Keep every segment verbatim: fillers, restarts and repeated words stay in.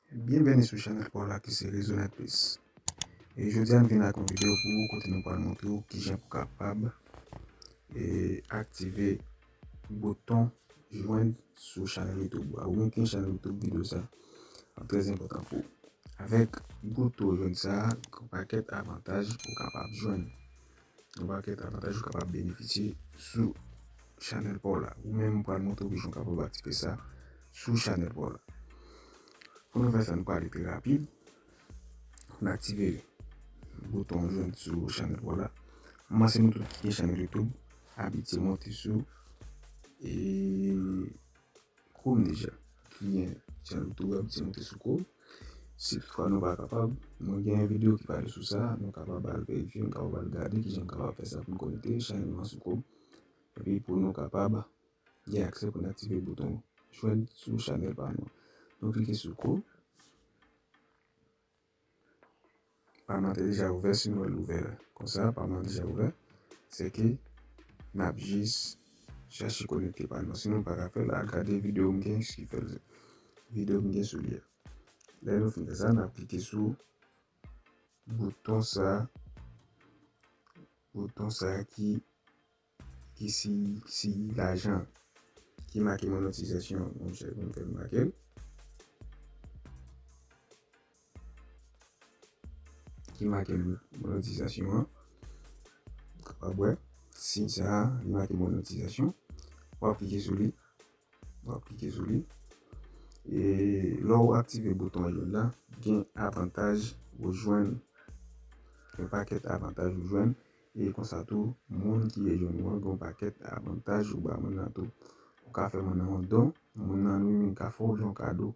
Byenveni sou chanèl pa w la ki se Rezo Nèt Plis. E jodi a, m vin ak yon videyo pou ou kote nou pral montre w kijan pou w kapab e, aktive bouton jwenn sou chanèl YouTube ou a. Oubyen ki chanèl YouTube, videyo sa ap trè enpòtan pou ou. Avèk bouton jwenn sa, gen yon pakèt avantaj ou kapab jwenn. Yon pakèt avantaj ou kapab benefisye sou chanèl pa w la. Ou menm, m pral montre w kijan w kapab aktive sa sou chanèl pa w la. Pou nou fè sa, nou prale trè rapid. Nou aktive bouton jwenn sou chanèl pa w la. M panse nou tout ki gen chanèl YouTube abitye monte sou e, Chrome deja. Ki gen chanèl YouTube abitye monte sou Chrome. Si toutfwa nou pa kapab, mwen gen yon videyo ki pale sou sa, nou kapab al verifye, nou kapab al gade kijan nou kapab fè sa pou nou konekte chanèl nou an sou Chrome. Epi pou nou kapab gen aksè pou n aktive bouton jwenn sou chanèl pa nou. Nou klike sou Chrome. Pa m nan te deja ouvè, si nou wè l ouvè konsa, pa m nan deja ouvè, se ke n ap jis chache konekte pa nou. Si nou pa ka fè l, al gade videyo m gen ki fè l, videyo m gen sou li a. Lè nou fin fè sa, n ap klike sou bouton sa, bouton sa ki ki si, si lajan ki make monetizasyon, monchè, pou n fè l make l. Ki make monetizasyon an. Ou kapab wè, si sa a, li make monetizasyon. W ap klike sou li. W ap klike sou li. E lè w aktive bouton jòn la, gen avantaj ou jwenn, gen pakèt avantaj ou jwenn. E konsa tou, moun ki rejoine ou an gen yon pakèt avantaj ou ba moun nan tou. Ou ka fè moun nan yon don, moun nan li menm ka fè w yon kado.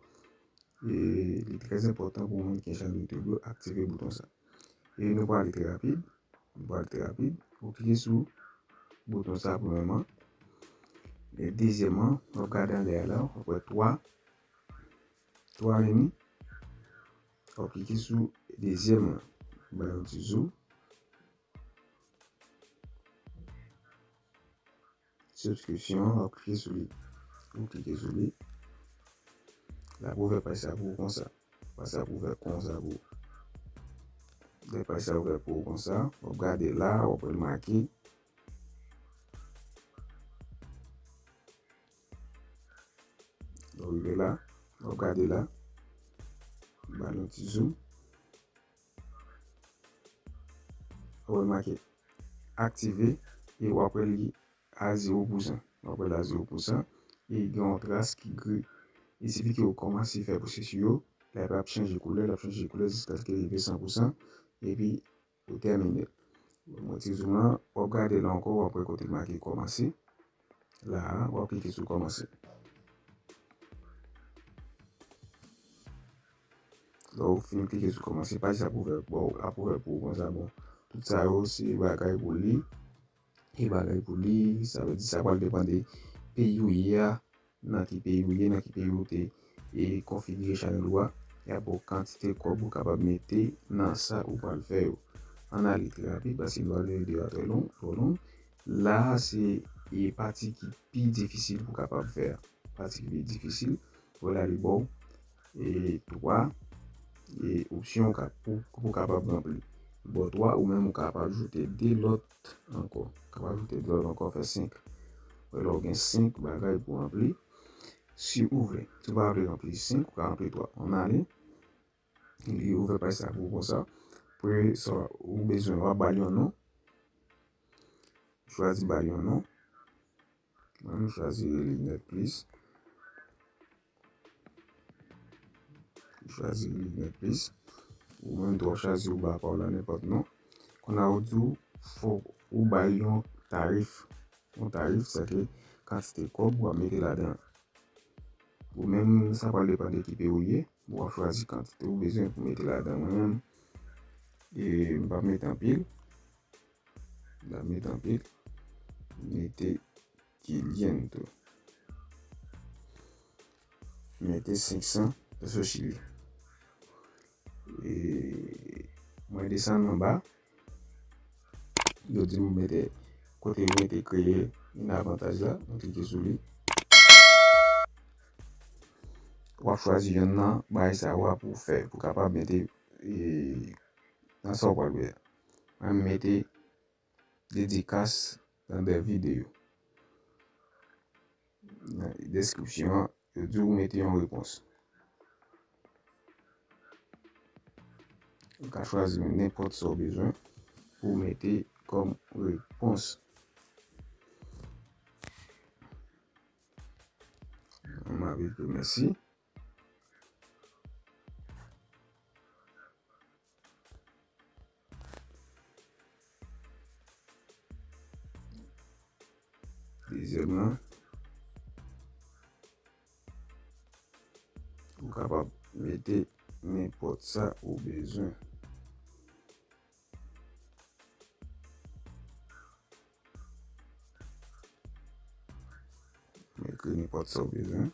E li trè enpòtan pou moun ki gen chanèl YouTube yo aktive bouton sa. E nou prale trè rapid, nou prale trè rapid. Ou klike sou bouton sa premyèman. E dezyèmman, w ap gade anlè a la, w ap wè twa, twa meni. W ap klike sou dezyèm lan. Bay yon ti zoom. Subscription, w ap klike sou li. Ou klike sou li. L ap ouvè paj sa pou ou konsa. Paj sa ap ouvè konsa pou ou. Lè paj sa ouvè pou ou konsa, w ap gade la, w ap wè l make. Lè w rive la, w ap gade la. Ba l yon ti zoom. W ap remake aktive e w ap wè li a zewo pousan. W ap wè l a zewo pousan e gen yon tras ki gri. Li sifi ke w kòmanse fè pwosesi yo, la l ap chanje koulè, l ap chanje koulè jiskaske li rive san pousan epi ou tèmine l. Mwen ti zoom lan, w ap gade la ankò, w ap wè kote l make kòmanse. La a, w ap klike sou kòmanse. Lè w fin klike sou kòmanse, paj sa ap ouvè, bon, ap ouvè pou ou konsa, bon. Tout sa yo, se bagay pou li. E bagay pou li, sa vle di sa pral depann de peyi ou ye a, nan ki peyi ou ye, nan ki peyi ou te e konfigire chanèl ou a, y ap ba w kantite kòb ou kapab mete nan sa ou pral fè yo. Ann ale trè rapid, paske nou pral fè videyo a trè long, twò long. La a se e pati ki pi difisil pou w kapab fè a. Pati ki pi difisil, wè la li ba w e twa e opsyon ou ka, pou, pou w kapab ranpli. Li ba w twa, ou menm ou kapab ajoute de lòt ankò. Ou kapab ajoute de lòt ankò, fè senk. Wè la w gen senk bagay pou w ranpli. Si ou vle, si w pa vle ranpli senk, ou ka ranpli twa. Ann ale. Li ouvè paj sa pou ou konsa. Pou sa ou bezwen, w ap ba l yon non. Chwazi ba l yon non. Mwen, m chwazi Rezo Nèt Plis. M chwazi Rezo Nèt Plis. Ou menm tou w ap chwazi ou ba pa w la nenpòt non. Kounye a ou di w fòk ou ba l yon tarif. Yon tarif, sa ke kantite kòb w ap mete ladan. Ou menm, sa pral depann de ki peyi ou ye. W ap chwazi kantite ou bezwen pou mete ladan. Mwen menm, e, m p ap mete anpil. M p ap mete anpil. Mete quinientos. Mete senk san peso chilyen. E mwen desann anba. Yo di m mete kote yo mete kreye yon avantaj la. Mwen klike sou li. w ap chwazi yonn nan bagay sa yo a pou w fè, pou w kapab mete, e, nan sa w pral wè a. Mwen, m mete dedikas nan de videyo. Nan deskripsyon an, yo di w mete yon repons. Ou ka chwazi nenpòt sa w bezwen pou w mete kòm repons. M ap ekri mèsi. Dezyèm lan, ou kapab mete nenpòt sa ou bezwen. M ekri nenpòt sa ou bezwen.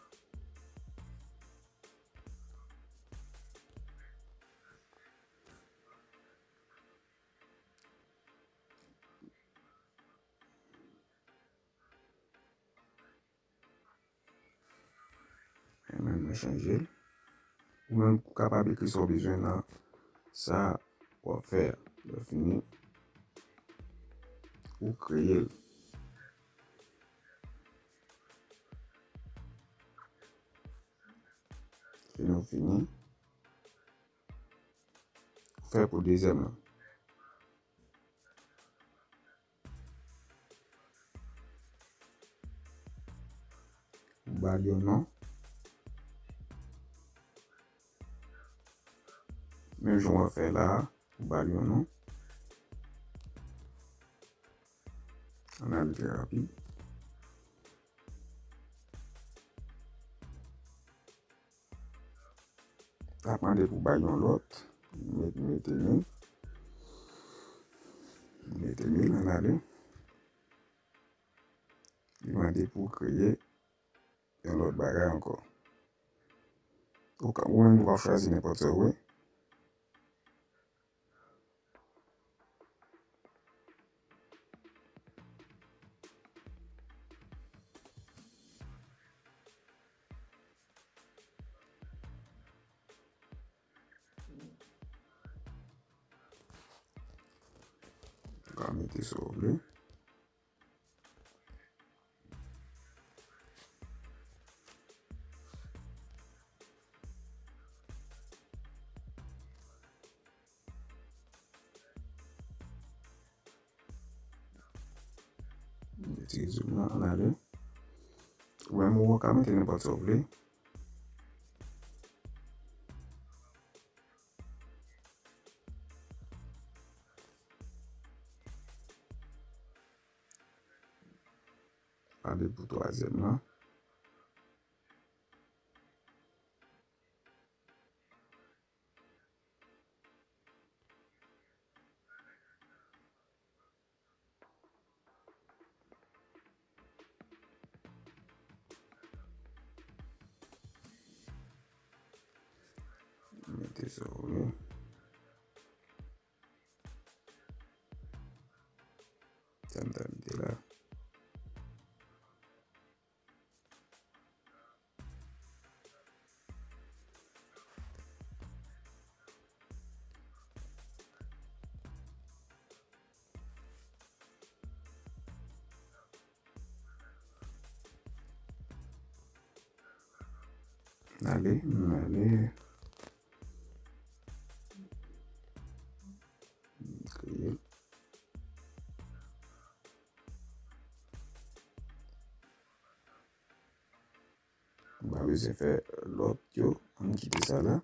Men mwen chanje l. Ou menm, ou kapab ekri sa w bezwen nan sa w ap fè a. Lè w fini, ou kreye l. Lè w fini, ou fè pou dezyèm lan. Ou ba l yon non. Menm jan w ap fè la a, ou ba l yon non. Ann ale trè rapid. L ap mande pou bay yon lòt. Met, mete mil. Mete mil, ann ale. Li mande pou kreye yon lòt bagay ankò. Ou ka, ou menm ou ka chwazi nenpòt sa w vle. Ou ka mete sa w vle. Ti zoom nan, ann ale. Ou menm ou ka mete nenpòt sa w vle. Ale pou twazyèm lan. Mete sa w vle. Sa m ta mete la. Ale, ale. Kreye. M pa bezwen fè lòt yo. Ann kite sa la.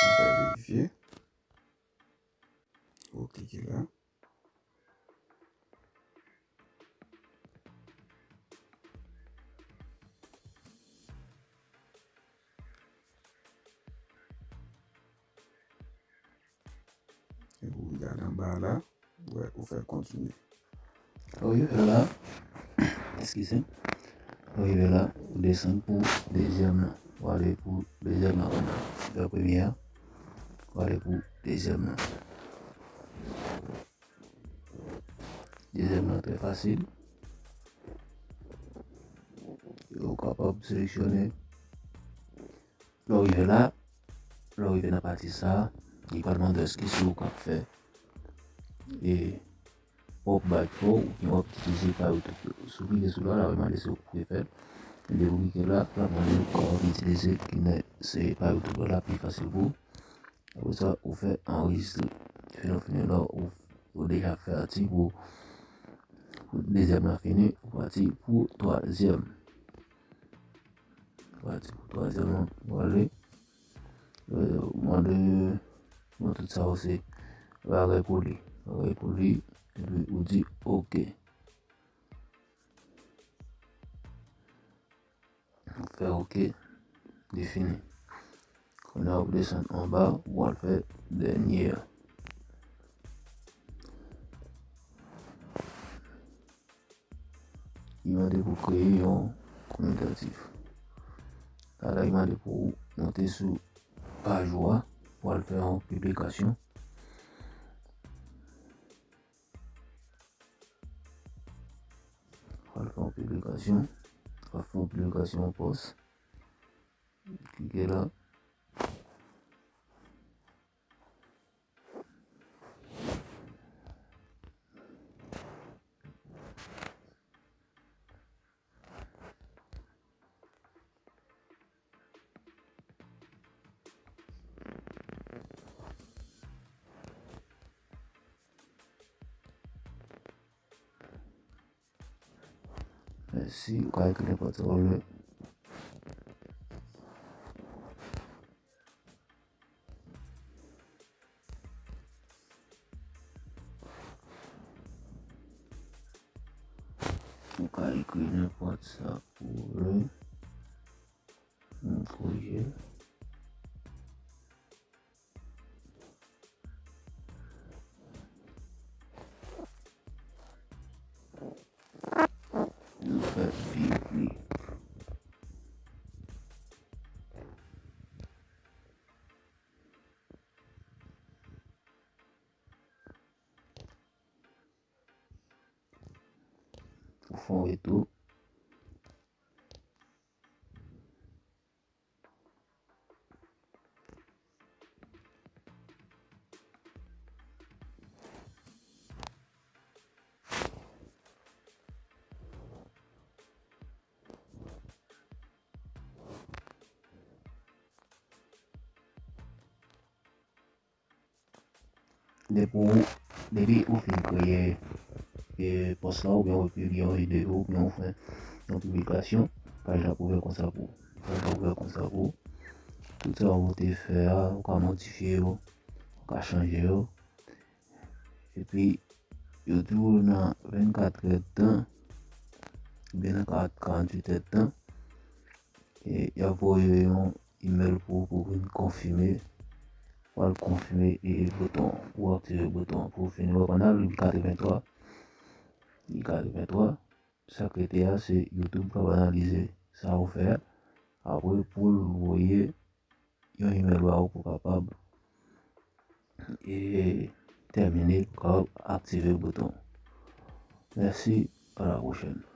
Ann fè verifye. Ou klike la. Epi ou gade anba la, ou wè, ou fè kontinye. Ou rive la, eskize m, ou rive la, ou desann pou dezyèm lan. Ou ale pou dezyèm lan pandan ou fè premye a, ou ale pou dezyèm lan. Dezyèm lan trè fasil. kapab seleksyone. Lè w rive la, lè w rive nan pati sa a, li pral mande w èske se ou k ap fè e pwòp badge pa w oubyen w ap itilize pa YouTube yo. Si w klike sou la, l ap mande si ou k fè l. Depi w klike la, l ap mande w kòman w itilize ki nan se pa YouTube la, l ap pi fasil pou ou. Apre sa, ou fè anrejistre. Fini, fini la, ou, ou deja fè pati pou, pou dezyèm la fini, ou pati pou twazyèm. Ou pati pou twazyèm lan, ou ale. Ou mande, bon, tout sa yo se bagay pou li. Bagay pou li, epi ou di oke. Ou fè oke, li fini. Kounye a, ou desann anba, ou al fè dènye a. Li mande pou kreye yon komitatif. Talè li mande pou monte sou paj ou a, pou al fè yon piblikasyon. Pou al fè yon piblikasyon. Pou al fè yon piblikasyon, yon pòs. Klike la. Mèsi, ou ka ekri nenpòt sa w vle. Ou ka ekri nenpòt sa ou vle. M korije. Nou fè pi pli. Ou fè yon retou. Depi ou, depi ou fin kreye, e, pòs la, oubyen ou pibliye yon videyo, oubyen ou fè yon piblikasyon, paj la pou ouvè konsa pou ou. Paj la ouvè konsa pou ou. Tout sa ou te fè a, ou ka modifye yo, ou ka chanje yo. Epi, yo di w nan vennkat èdtan, oubyen nan karant, karanntuit èdtan, e, y ap voye yon imèl pou, pou vin konfime, pou al konfime e bouton, pou aktive bouton, pou fini. W ap ann al li katreventwa, li katreventwa. Sa k rete a, se YouTube k ap analize sa ou fè a. Apre, pou l voye yon imèl ba ou pou kapab e tèmine, pou kapab aktive bouton. Mèsi, à la prochaine.